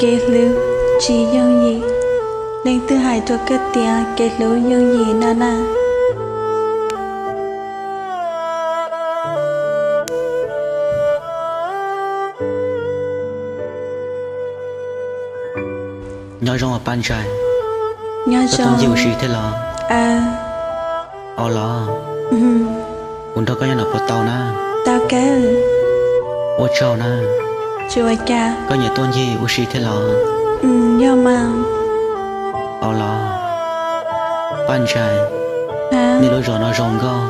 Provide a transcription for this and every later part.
Kev hlub tsis yooj yim. Leej twg hais rau koj tias kev hlub yooj yim no na? Nyob zoo os Paj Ntsais. Nyob zoo. Koj tuaj ncig ua si thiab los? Aw los. Kuv nrog koj nyob no puas tau na? Tau kawg. Ua tsaug na. Tsis ua cas. Koj nyiam tuaj ncig ua si thiab los? Yog mas. Au los, Paj Ntsais, nej lub zos no zoo nkauj,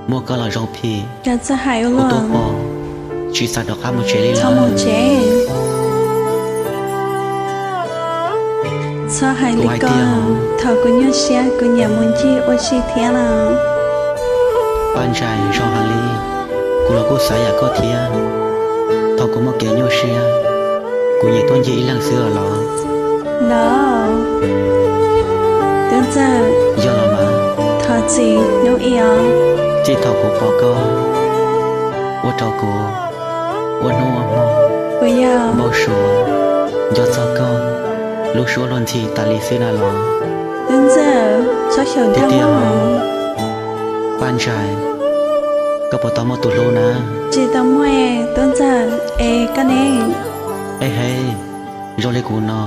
muaj koj los zoo phim. Kuv tuaj pom, tsis xav rov qab mus tsev li lawm. Txhob hais li ko, thaum kuv nyuaj siab kuv nyiam mus ncig ua si thiab na. Paj Ntsais, zoo heev li, kuv los kuj xav yam koj thiab. Thaum kuv muaj kev nyuaj siab, kuv nyiam tuaj ncig ib leeg xwb os los. Los, Tub Ntxawg. Yog los mas. Thov txim hnub ib os. Txij thaum kuv pom koj ua rau kuv ua hnub ua hmo, kuv yog npau suav nco txog koj lub suab luag ntxhi tas li xwb na los. Tub Ntxawg, txhob xyaum dag mog. Paj Ntsais, koj puas tau muaj tus hlub na? Tsis tau muaj es Tub Ntxawg, es koj ne? Eb he, zoo li kuv no,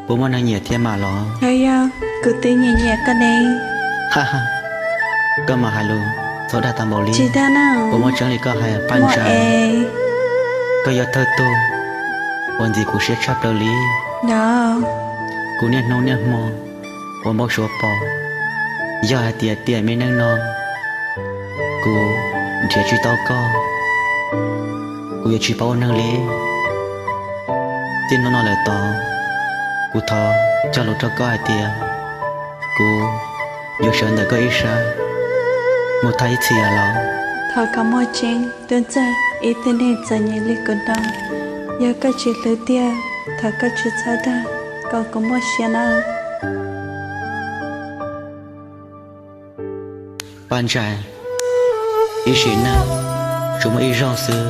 puas muaj neeg nyiam thiab mas los? Yog, kuv twb nyiam nyiam koj ne. Koj mas hais lus txhob dag tau npaum li. Tsis dag na. Puas muaj tseeb li koj hais Paj Ntsais? Koj yog thawj tug uas ntxim kuv siab tshaj plaws li. Kuv niaj hnub niaj hmo uas npau suav pom, yog hais tias tiam me neej no kuv nrhiav tsis tau koj, kuv yuav tsis paub ua neeg li. Txij hnub no lawm tod, kuv thov cog lus rau koj hais tias kuv yuav sawv ntawm koj ib sab mus tag ib txhis los. Thov kom muaj tseeb, Tub Ntxawg, ib tug neeg txom nyem li kuv no, yog koj tsis hlub tiag, thov koj tsis txhob dag kom kuv muaj siab nawb. Paj Ntsais, ib sim neej tsuas muaj ib zaug xwb,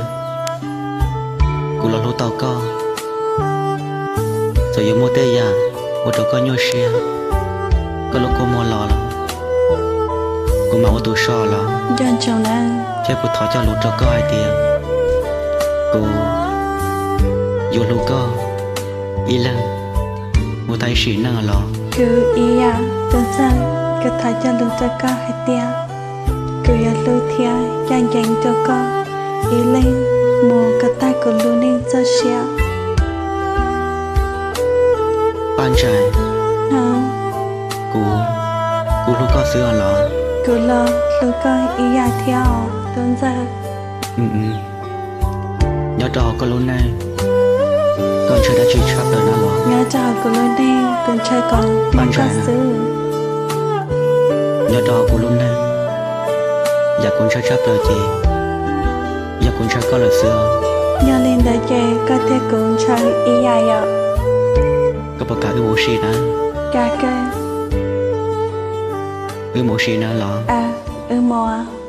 kuv los hlub tau koj. Txawm yuav muaj tej yam ua rau koj nyuaj siab, koj lub kua muag los los, kuv mam ua tus so los. Thiab kuv thov cog lus rau koj hais tias kuv yuav hlub koj ib leeg mus tag ib sim neej los. Kuv ib yam, Tub Ntxawg, kuv thov cog lus rau koj hais tias kuv yuav hlub thiab ncaj ncees rau koj ib leeg mus kom tag kuv lub neej txoj sia. Paj Ntsais, kuv, kuv hlub koj xwb os los. Kuv los hlub koj ib yam thiab os Tub Ntxawg. Nyob rau hauv koj lub neej, koj ntshaw dab tsi tshaj plaws na los? Nyob rau hauv kuv lub neej, kuv ntshaw kom muaj koj xwb. Nyob rau hauv kuv lub neej, yam kuv ntshaw tshaj plaws ces yog kuv ntshaw koj lawm xwb. Yog li ntawd ces koj thiab kuv ntshaw ib yam yom. Koj puas kam wb mus ua si na? Kam kawg. Wb mus ua si na los? Wb mus.